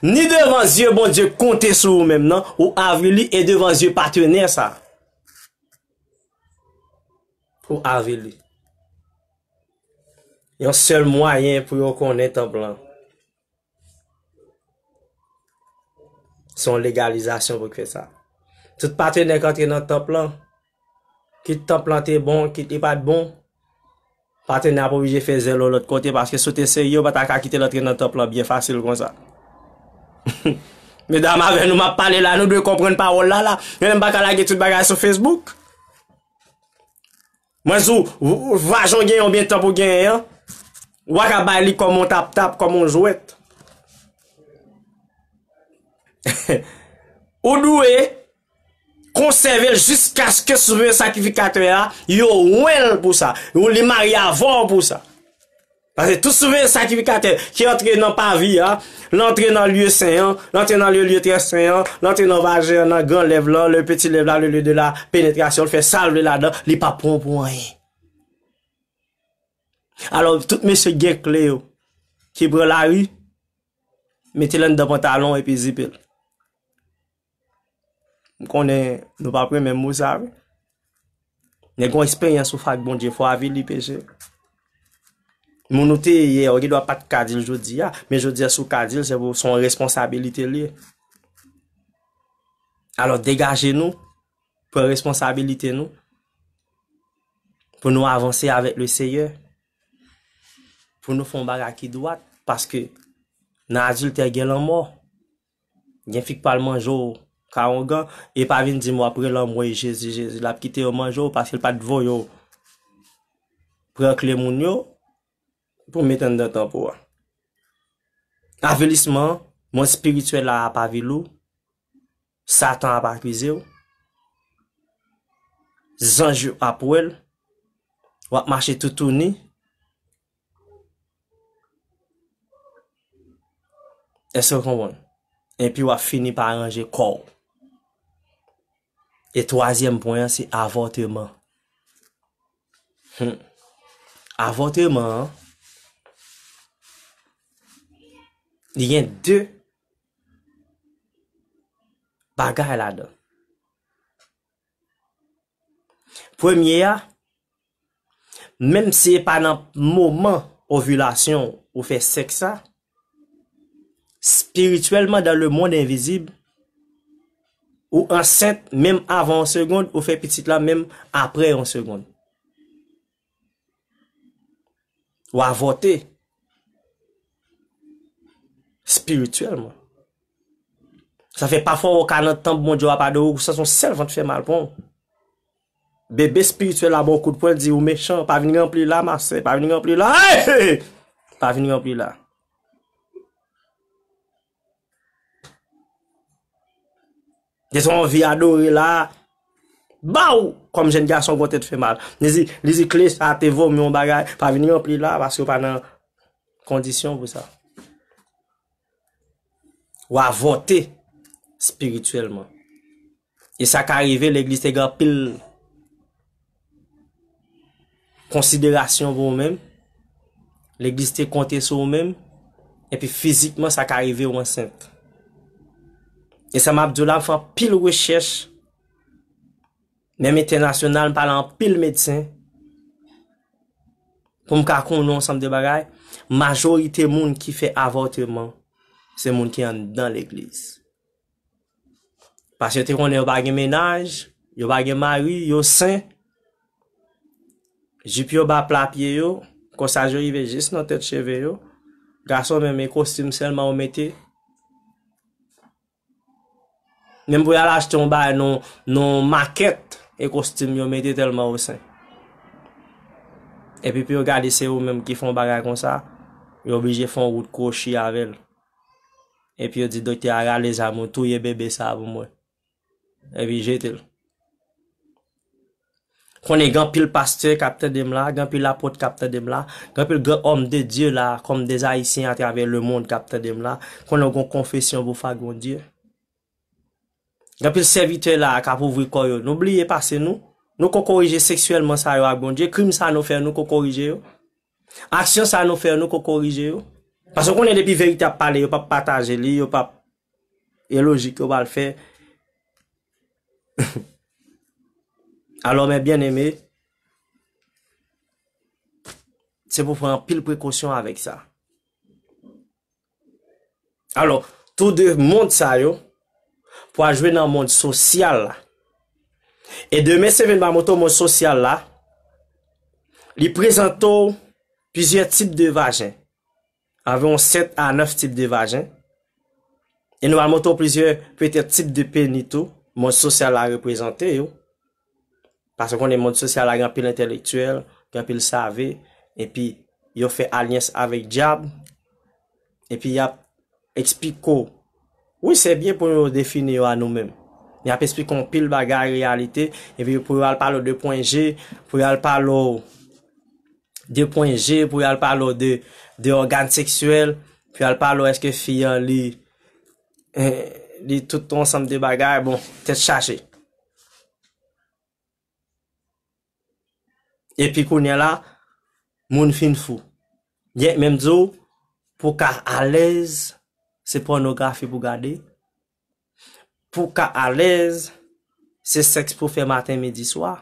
ni devan zye Bondye k konte sou ou menm nan, ou avili e devan zye patenè sa. Ou avili. Yon sèl mwayen pou yo konnen tanp lan. Se yon legalizasyon pou k fè sa. Tout patenè k antre nan tanp lan, kit tanp lan te bon, kit li pa t bon, patenè ap oblije fè zèl yon lòt kote, paske si w te serye, ou pa ta ka kite l antre nan tanp lan byen fasil konsa. Medam avè nou, m ap pale la, nou dwe konprann pawòl la, la. Men m pa ka lage tout bagay sou Facebook. Mwen di w, v-, vajan w genyen oubyen tanp ou genyen an, ou pa ka bay li kòm yon tap-tap, kòm yon jwèt. Ou dwe konsève l jiskaske souvren sakrifikatè a, yo wen l pou sa. Ou li marye avè w pou sa. Paske tout souvren sakrifikatè ki antre nan pavi a, l antre nan lye sen an, l antre nan le lieu très saint an, l antre nan vajen an, nan gran lèv lan, le petit lèv la, le lieu de la pénétration, l fè sa l vle ladan, li p ap pran w pou anyen. Alò, tout mesye gen kle yo, ki pran lari, mete l anndan pantalon epi zipe l. M konnen nou p ap renmen mo sa, wi. Nèg gon eksperyans ou fè ak Bondye, fò w avili peche. Moun ou te ye yè, ou gen dwa pa t ka di l jodi a, men jodi a, si w ka di l, se pou, se yon responsabilite l ye. Alò, degaje nou, pran responsabilite nou, pou nou avanse avèk le Seyè, pou nou fè yon bagay ki dwat, paske nan adiltè gen lanmò. Gen fi k pral manje w ka ongan, e pa vin di m w ap rele anmwey Jezi, Jezi, l ap kite yo manje w, paske l pa t voye w pran kle moun yo pou w met anndan tanp ou a. Avilisman, mond espirityèl la ap avili w, Satan ap akize w, zanj yo ap wè l, w ap mache toutouni. Èske w konprann? Epi w ap fini pa ranje kò w. E twazyèm pwen an, se avòteman. Hmm. Avòteman an, li gen de bagay ladan. Premye a, menm si e pa nan moman ovilasyon ou fè sèks la, spirityèlman, dans le monde invisible, ou ansent menm avan yon segond, ou fè pitit la menm apre yon segond. W avòte. Espirityèlman. Sa fè pafwa w ka nan tanp Bondye, w ap adore, ou santi yon sèl vant fè mal pran w. Bebe espirityèl la ba w kout pwen, di ou mechan, pa vin ranpli la, masè, pa vin ranpli la. Hey! Pa vin ranpli la. Gen sa w anvi adore la, baw! Kòm jèn gason gon tèt fè mal. Li di, li di kle sa te vomi yon bagay, pa vin ranpli la, paske w pa nan kondisyon pou sa. W avòte espirityèlman. E sa ka rive, legliz te gen anpil konsiderasyon pou ou menm, legliz te konte sou ou menm, epi fizikman sa ka rive ou ansent. E sa m ap di w la, m fè anpil rechèch, menm entènasyonal, m pale anpil medsen, pou m ka konnen ansanm de bagay. Majorite moun ki fè avòteman, se moun ki anndan legliz. Paske yo te konnen yo pa gen mennaj, yo pa gen mari, yo sen. Jip yo ba pla pye yo, kòsaj yo rive jis nan tèt cheve yo. Gason menm, e kostim sèlman yo mete. Menm pou y al achte yon bagay nan, nan makèt, e kostim yo mete tèlman yo sen. Epi pou yo gade se ou menm ki fè yon bagay konsa, yo oblije fè yon wout kwochi avè l. Epi yo di doktè a rale zam ou, touye bebe sa a pou mwen. Epi jete l. Konnen gen anpil pastè k ap tande m la, gen anpil apot k ap tande m la, gen anpil gran òm de Dye la, kòm de Ayisyen atravè lemonn k ap tande m la, konnen w gen yon konfesyon pou fè ak Bondye. Gen anpil sèvitè la k ap ouvri kò yo. Nou bliye pase nou. Nou ko korije seksyèlman sa yo ak Bondye. Krim sa nou fè, nou ko korije yo. Aksyon sa nou fè, nou ko korije yo. Paske w konnen depi verite ap pale, yo p ap pataje li, yo p ap, e lojik yo pral fè. Alò, mes bien-aimés, se pou pran anpil prekosyon avèk sa. Alò, tou de mond sa yo, pou al jwe nan mond sosyal la. E demen Seven ba moto mond sosyal la, li prezante w plizyè tip de vajen. Anviwon sèt a nèf tip de vajen. E nou pral montre w plizyè, petèt, tip de peni tou, mond sosyal la reprezante yo. Paske w konnen mond sosyal la gen anpil entèlektyèl, gen anpil save, epi yo fè alyans avèk dyab, epi y ap eksplike w. Wi, se byen pou yo defini yo a nou menm. Y ap eksplike w anpil bagay, reyalite, epi pou yo al pale w de pwen G, pou yo al pale w de pwen G, pou y al pale w de, de ògàn seksyèl, pou y al pale w èske fi an li, eh, li tout yon ansanm de bagay, bon, tèt chaje. Epi kounye a la, moun fin fou. Gen menm di w, pou w ka alèz, se pònografi pou gade. Pou w ka alèz, se sèks pou w fè maten, midi, swa.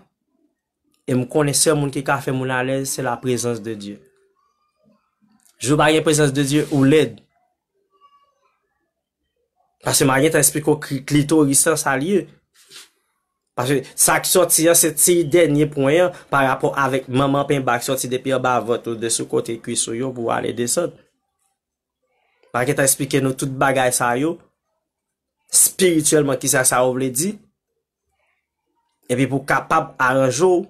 E m konnen sèl moun ki ka fè moun alèz, se laprezans de Dye. Jou pa gen prezans de Dye, ou lèd. Paske m a gentan esplike w kli-, klitoris lan sa l ye. Paske sa k sòti an se ti dènye pwen an pa rapò avèk manman penba k sòti depi anba vant ou, de sou kote kwis ou yo pou ale desann. M a gentan esplike nou tout bagay sa yo, espirityèlman, kisa sa yo vle di. Epi pou w kapab aranje w,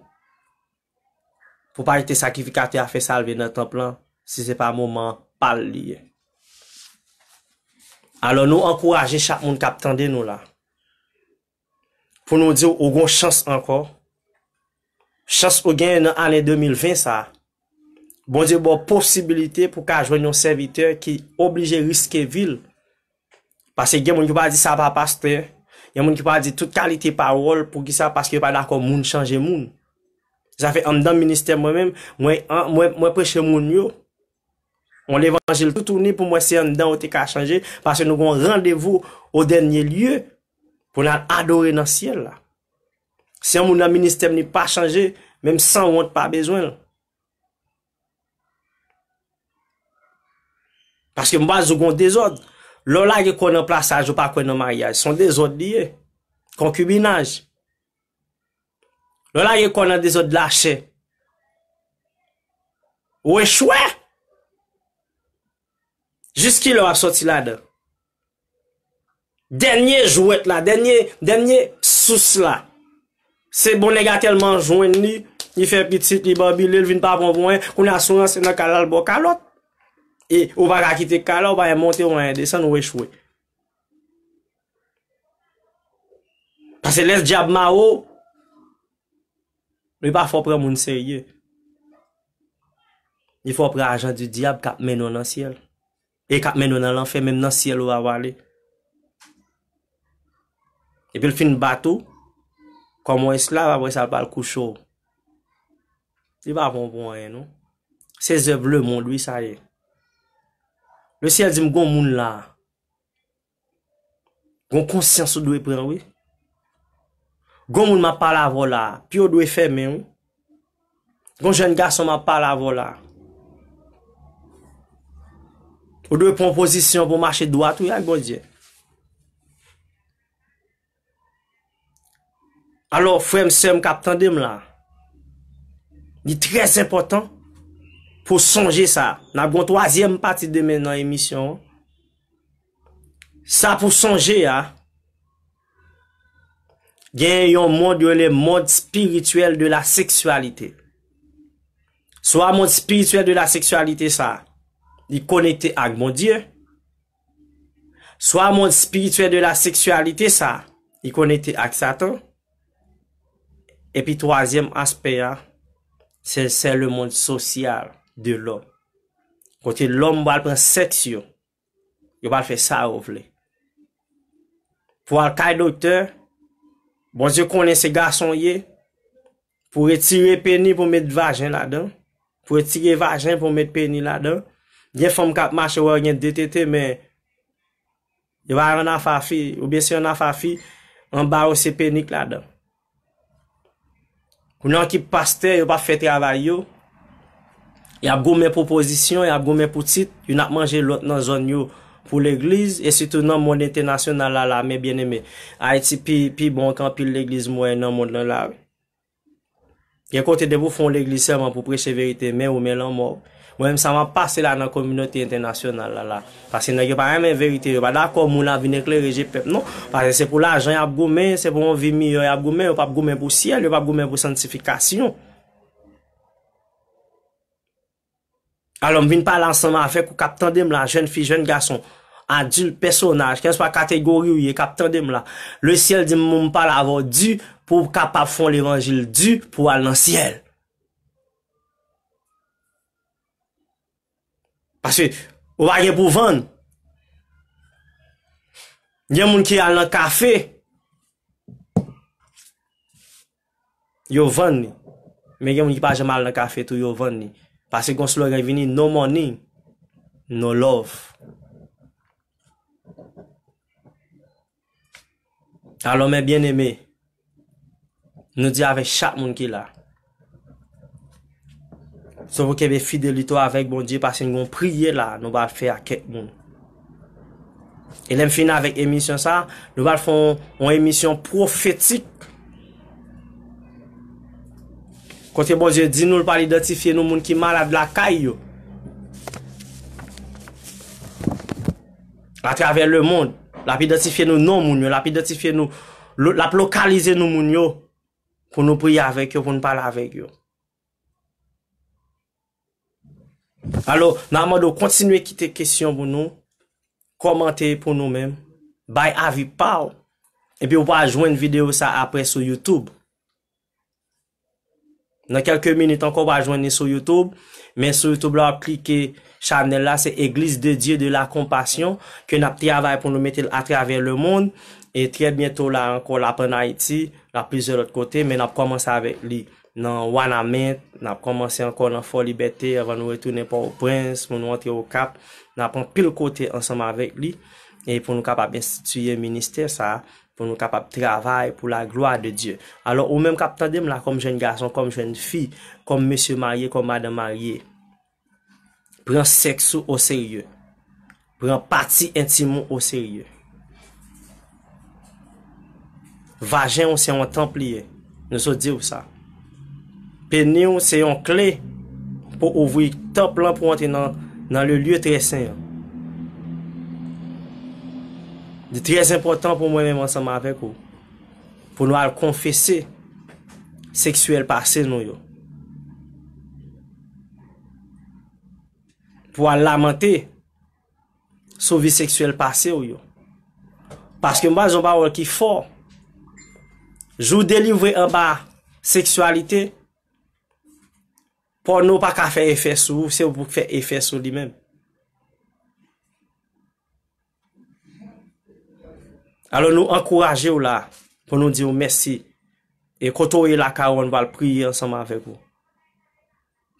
pou w pa kite sakrifikatè a fè sa l vle nan tanp lan, si se pa moman pa l li ye. Alò, nou ankouraje chak moun k ap tande nou la, pou nou di w, ou gon chans ankò. Chans ou genyen nan ane de mil ven sa a, Bondye ba w posibilite pou w ka jwenn yon sèvitè ki oblije riske vi l. Paske gen moun ki pral di sa pa pastè, gen moun ki pral di tout kalite pawòl, poukisa? Paske yo pa dakò moun chanje moun. Sa fè anndan ministè mwen menm, mwen, an, mwen, mwen preche moun yo. Yon levanjil toutouni pou mwen se anndan ou te ka chanje, paske nou gon randevou o dènye lye pou n al adore nan syèl la. Si yon moun nan ministè m li pa chanje, menm sanwont pa bezwen l. Paske m pral di w gon dezòd. Lè w lage kò w nan plasaj, ou pa kwè nan maryaj. Se yon dezòd li ye. Konkibinaj. Lè w lage kò w nan dezòd lachè, ou echwe. Jis kilè w ap sòti ladan? Dènye jwèt la, dènye, dènye sous la. Se bon, nèg la tèlman jwenn li, li fè pitit, li banbile, li vin pa pran pou anyen. Kounye a, si w ranse nan kay la, l ba w kalòt. E ou pa ka kite kay la, ou pa gen monte, ou pa gen desann, ou echwe. Paske lè dyab mare w, li pa fè w pran moun serye. Li fè w pran ajan di dyab k ap mennen w nan syèl. E k ap mennen w nan lanfè, menm nan syèl ou pa prale. Epi l fin bat ou kòm yon esklav, apre sa l pral kouche w. Li pa pran w pou anyen, non. Se zèv lemonn, wi, sa ye. Lesyèl di m gon moun la. Gon konsyans ou dwe pran, wi. Gon moun m ap pale avè w la, pye w dwe fèmen, wi. Gon jèn gason m ap pale avè w la. Ou dwe pran pozisyon pou w mache dwat, wi, ak Bondye. Alò, frè m, sè m k ap tande m la, li trè enpòtan pou w sonje sa. N ap gen yon twazyèm pati demen nan emisyon an. Sa pou sonje a, gen yon mond yo rele mond spirityèl de la seksyalite. Swa mond spirityèl de la seksyalite sa, li konekte ak Bondye. Swa mond spirityèl de la seksyalite sa, li konekte ak Satan. Epi twazyèm aspè a, se, se le mond sosyal de lòm. Kote lòm pral pran sèks yo, yo pral fè sa yo vle. Pou al kay doktè, Bondye konnen se gason w ye, pou retire peni pou met vajen ladan, pou retire vajen pou met peni ladan. Gen fanm k ap mache, wè yo gen de tete, men yo pa yon afa fi, oubyen se yon afa fi, anba yo se peni k ladan. Kounye a ki pastè, yo p ap fè travay yo. Y ap goumen pou pozisyon, y ap goumen pou tit, youn ap manje lòt nan zòn yo pou legliz, e sitou nan mond entènasyonal la, la, men byeneme. Ayiti pi, pi bon ke anpil legliz m wè nan mond lan la, wi. Gen kote depi w fè yon legliz sèlman pou preche verite, men ou men lanmò. Mwen menm sa m ap pase la nan kominote entènasyonal la, la. Paske nèg yo pa renmen verite, yo pa dakò moun ap vin eklere je pèp, non. Paske se pou lajan y ap goumen, se pou yon vi miyò y ap goumen, yo p ap goumen pou syèl, yo p ap goumen pou santifikasyon. Alò, m vin pale ansanm avèk ou k ap tande m la, jèn fi, jèn gason, adilt, pèsonaj, kèlkeswa kategori w ye, k ap tande m la. Lesyèl di m pou m pale avè w di, pou w kapab fè yon levanjil di pou w al nan syèl. Paske ou pa gen pou vann. Gen moun ki al nan kafe, yo vann li. Men gen moun ki pa janm al nan kafe tou, yo vann li. Paske gon slogan vini, "No money, no love." Alò, men byeneme, nou di avèk chak moun ki la, So pou kenbe fidelite w avèk Bondye, paske n gen yon priyè la nou pral fè ak kèk moun. E lè m fini avèk emisyon sa, nou pral fè yon, yon emisyon pwofetik. Kote Bondye di nou l pral idantifye nou moun ki malad lakay yo. Atravè lemonn, l ap idantifye nou non moun yo, l ap idantifye nou, lo- l ap lokalize nou moun yo pou nou priye avèk yo, pou nou pale avèk yo. Alò, n a mande w kontinye kite kesyon pou nou, kòmante pou nou menm, bay avi pa w, epi w pral jwenn videyo sa apre sou YouTube. Nan kèlke minit ankò, w pral jwenn li sou YouTube, men sou YouTube la, w ap klike chanèl la, se Église de Dieu de la Compassion, ke n ap travay pou nou mete l atravè lemonn, e trè byento la ankò, l ap ann Ayiti, l ap plizyè lòt kote, men n ap kòmanse avèk li nan Wanament, n ap kòmanse ankò nan Fò Libète, anvan nou retounen Pòtoprens, pou nou antre Okap, n ap anpil kote ansanm avèk li, e pou nou kapab enstitiye ministè sa a, pou nou kapab travay pour la gloire de Dieu. Alò, ou menm k ap tande m la, kòm jèn gason, kòm jèn fi, kòm mesye marye, kòm madanm marye, pran sèks ou oserye. Pran pati entim ou oserye. Vajen w se yon tanp li ye. Nou sot di w sa. Peni w se yon kle pou ouvri tanp lan pou antre nan, nan le lye trè sen an. Li trè enpòtan pou mwen menm ansanm avèk ou, pou nou al konfese seksyèl pase nou yo. Pou al lamante sou vi seksyèl pase w yo. Paske m ba zon pawòl ki fò. Jou w delivre anba seksyalite, pòno pa ka fè efè sou ou, se ou pou fè efè sou li menm. Alò, nou ankouraje w la pou nou di w mèsi. E kote w ye lakay ou, nou pral priye ansanm avèk ou.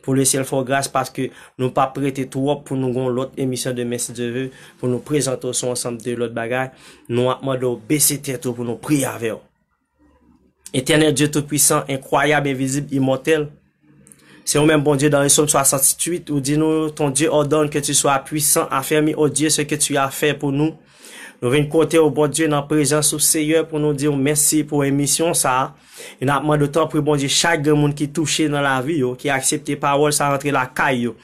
Pou le syèl fè w gras, paske nou p ap rete twòp pou nou gon lòt emisyon demen, si Dye ve, pou nou prezante w sou ansanm de lòt bagay. Nou ap mande w bese tèt ou pou nou priye avè w. Éternel Dieu tout-puissant, incroyable, invisible, immortel. Se ou menm, Bondye, dans le psaume soixante-huit, ou di nou, ton Dieu ordonne que tu sois puissant, affermis, ô Dieu, ce que tu as fait pour nous. Nou vin kote w, Bondye, nan prezans ou, Seyè, pou nou di w mèsi pou emisyon sa a. E n ap mande w, tanpri, Bondye, chak grenn moun ki touche nan lavi yo, ki aksepte pawòl sa a rantre lakay yo,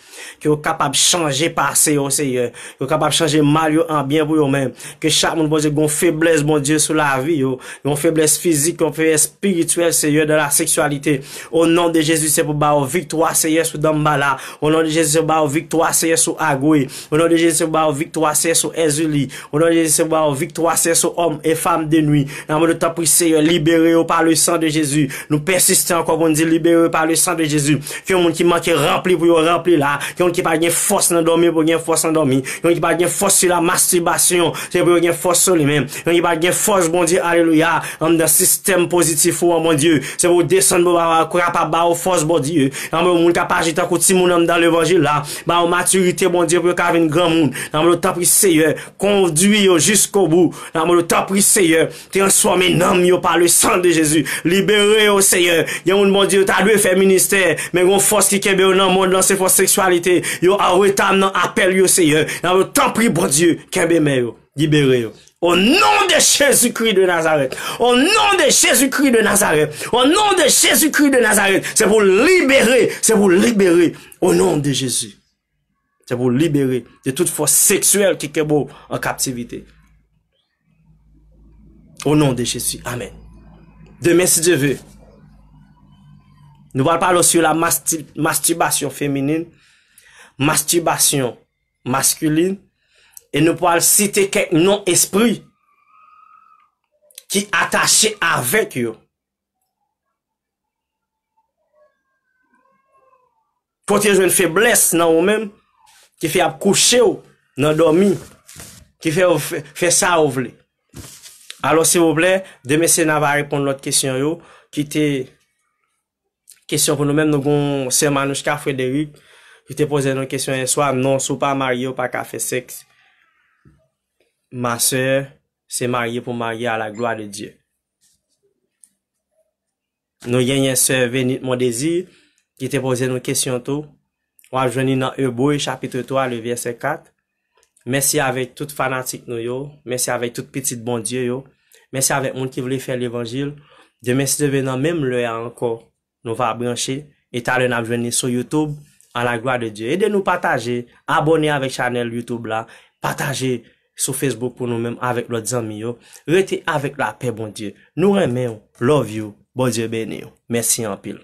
ke yo kapab chanje pase yo, Seyè. Yo kapab chanje mal yo an byen pou yo menm. Ke chak moun, Bondye, gen yon feblès, Bondye, sou lavi yo. Yon feblès fizik, yon feblès espirityèl, Seyè, dans la sexualité. Au nom de Jésus, se pou ba yo viktwa, Seyè, sou Danmbala. Au nom de Jésus, se pou ba yo viktwa, Seyè, sou Agwe. Au nom de Jésus, se pou ba yo viktwa, Seyè, sou Èzili. Au nom de Jésus, se pou ba yo viktwa, Seyè, sou òm e fanm de nwi. Nan mwen, tanpri, Seyè, libere yo par le sang de Jésus. Nou pèsiste ankò pou nou di, libere yo par le sang de Jésus. Ke yon moun ki manke ranpli pou yo ranpli la. Ke yon moun ki pa gen fòs nan dòmi pou gen fòs nan dòmi. Ke yon moun ki pa gen fòs sou la mastibasyon, se pou yo gen fòs sou li menm. Ke yon moun ki pa gen fòs, Bondye, alelouya, anndan sistèm pozitif ou an, Bondye. Se pou w desann pou w kapab ba yo fòs, Bondye. Nan mwen, moun k ap aji tankou timoun anndan levanjil la, ba yo matirite, Bondye, pou yo ka vin granmoun. Nan mwen, tanpri, Seyè, kondwi yo jiskobou. Nan mwen, tanpri, Seyè, transfòme nanm yo par le sang de Jésus. Libere yo, Seyè. Gen moun, Bondye, yo ta dwe fè ministè, men gon fòs ki kenbe yo nan mond lan, se fòs seksyalite. Yo an reta nan apèl yo, Seyè. Nan mwen, tanpri, Bondye, kenbe men yo. Libere yo. Au nom de Jésus-Christ de Nazareth. Au nom de Jésus-Christ de Nazareth. Au nom de Jésus-Christ de Nazareth. Se pou libere. Se pou libere. Au nom de Jésus. Se pou libere de tout fòs seksyèl ki kenbe w an kaptivite. Au nom de Jésus. Amen. Demen, si Dye ve, nou pral pale sou la masti- mastibasyon feminin, mastibasyon maskilin, e nou pral site kèk non espri ki atache avèk yo. Kote yo jwenn feblès nan ou menm, ki fè y ap kouche w nan dòmi, ki fè w fè, fè sa w vle. Alò, silvouplè, demen se n a va reponn lòt kesyon yo, ki te kesyon pou nou menm. Nou gon sè Manouchka Frédéric, ki te poze nou kesyon yè swa, non, si w pa marye, w pa ka fè sèks. Ma sœur, se marye pou marye à la gloire de Dieu. Nou genyen sè Venit Mondésir, ki te poze nou kesyon tou. W ap jwenn li nan Ebre chapit twa, le vèsè kat. Mèsi avèk tout fanatik nou yo. Mèsi avèk tout pitit Bondye yo. Mèsi avèk moun ki vle fè levanjil. Demen, si Dye vle, nan menm lè a ankò, nou va branche. E talè n ap jwenn li sou YouTube, à la gloire de Dieu. Ede nou pataje, abòne avèk chanèl YouTube la, pataje sou Facebook pou nou menm avèk lòt zanmi yo. Rete avèk lapè Bondye. Nou renmen w. Love you. Bondye beni w. Mèsi anpil.